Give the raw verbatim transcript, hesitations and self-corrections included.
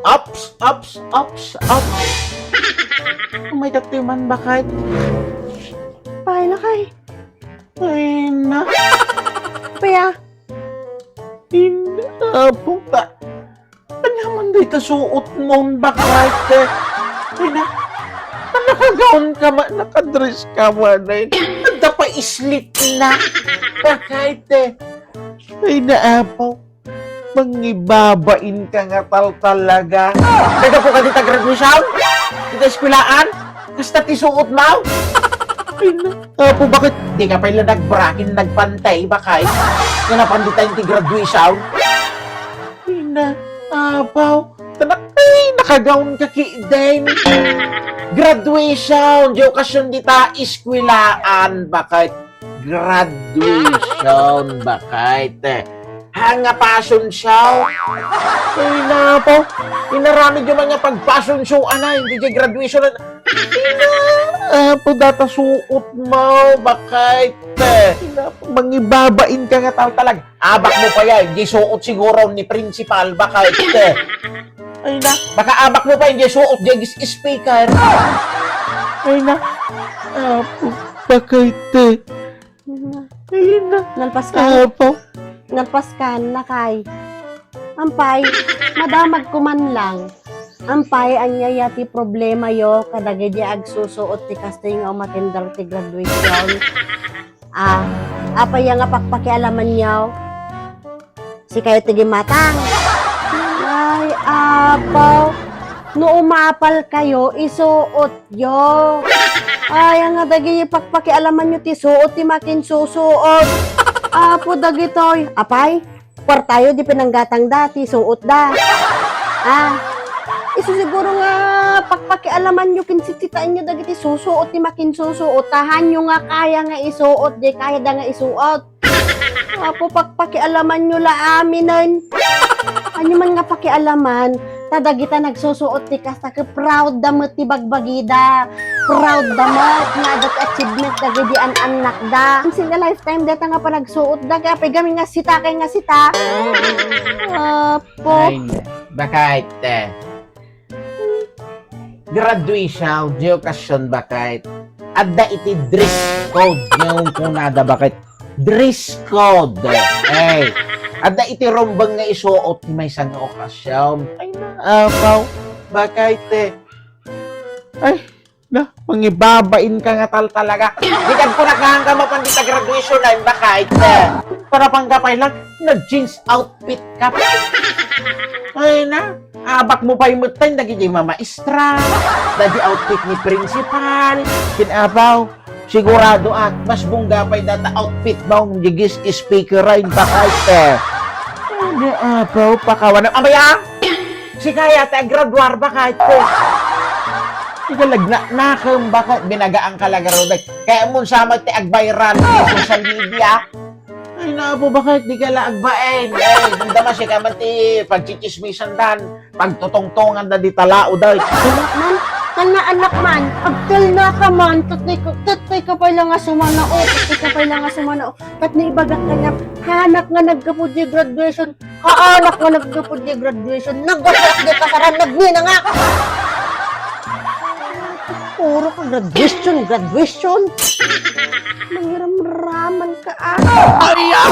Ups, ups, ups, ups. Umay dagtoy man, bakit? Pay, lakay. Ay, na. Pay, ah. Ina, apo ta. Ania man dayta suot mo, bakit? Ay, na. Nakagaon ka man, nakadress ka man, ay. Adda pa islit na. Bakit? Ay, na, apo. Mangibabain ka nga tal talaga. Kaya po ka dita graduation? Dita eskwelahan? Kasta ti suot mo? Ay, na, apo, bakit? Di ka pala nag-bra ken nagpantay, bakit? Nga napan dita ti graduation? Ay, na, apo. Tanak, ay, nakagaon ka ki din. Graduation, di okasyon dita eskwelahan, bakit? Graduation, bakit? Ha, nga fashion show? Ay, na, apo. Inaramid yo man nga pag-fashion show, anay, diay graduation. Ay, na, apo, data suot mo, bakit? Ay, na, mangibabain ka nga tal talaga. Abak mo pa yan, di suot siguro ni principal, bakit? Ay, na, baka abak mo pa yan, di suot, di speaker. Ay, na, apo, bakit? Ay, na. Nalpas ka? Apo. Nalpas ka, lakay. Ampay, madamag ko man lang. Ampay, ania ya ti problema yo kadagiti agsusuot ti kastoy nga umatender ti graduation? Ah, apay ya nga pakpakialaman yo? Sikayo ti gimmatang. Ay, apo. No umapal kayo, isuot yo. Ay, nga dagiti pakpakialaman yo ti suot ti makinsusuot. Apo dagitoy. Apay, kuartayo di pinanggatangda ti suotda. Ah, isu siguro nga pakpakialaman yo, kinsitsitaen yo dagiti susuot ti makinsusuot. Tahan yo nga kaya nga isuot, di kayada nga isuot. Apo, pakpakialaman yo la aminen. Ania man nga pakialaman, ta dagita nagsusuot ti kasta ket proud da met ti bagbagida. Proud da met nga adda ti achievement dagiti an-annakda. Single lifetime dayta nga panagsuotda, kaya apay gamin nga sita kay nga sita. Apo. Ay, bakit? Graduation, di okasyon, bakit? Adda iti dress code nga kunada, bakit? Dress code. Ay, adda iti rumbeng nga isuot ti maysa nga okasyon. Ay, na, apo. Bakit, eh? Ay, na, mangibabain ka nga tal talaga. Di ka pura ka hanggang mapan dita graduation na, bakit, eh? Para pangkapay lang, nag-jeans outfit ka pa. Ay, na. Abak mo pay metten dagiti mamaestra, dagiti outfit ni principal, ken apo. Sigurado a, mas bongga pay data outfit mo, digis speaker ay bakit, eh. Ano, apo, pakawan. Amaya! Sika ya, ti agraduar, bakit, eh. Ikaw, lagnaknakem, bakit? Binagaan ka lagaruday. Kaya mo sama ti agviral sa social media. Ay, na, apo, bakit di ka la agbain? Eh, damdama, sika man ti pagchichismisandan, pagtutungtunganda di talao, day. Anak man, tan nga anak man, agtalna ka man, tatay ka, tatay ka pay la nga sumanao, tatay ka pay la nga sumanao. Ket no ibagak kaniak, haanak nga naggapu di graduation, haanak nga naggapu di graduation, naggapuak di kasaran, nagninangak. Puro ka graduation, graduation. Mangiramraman ka, ah. Ay, ah!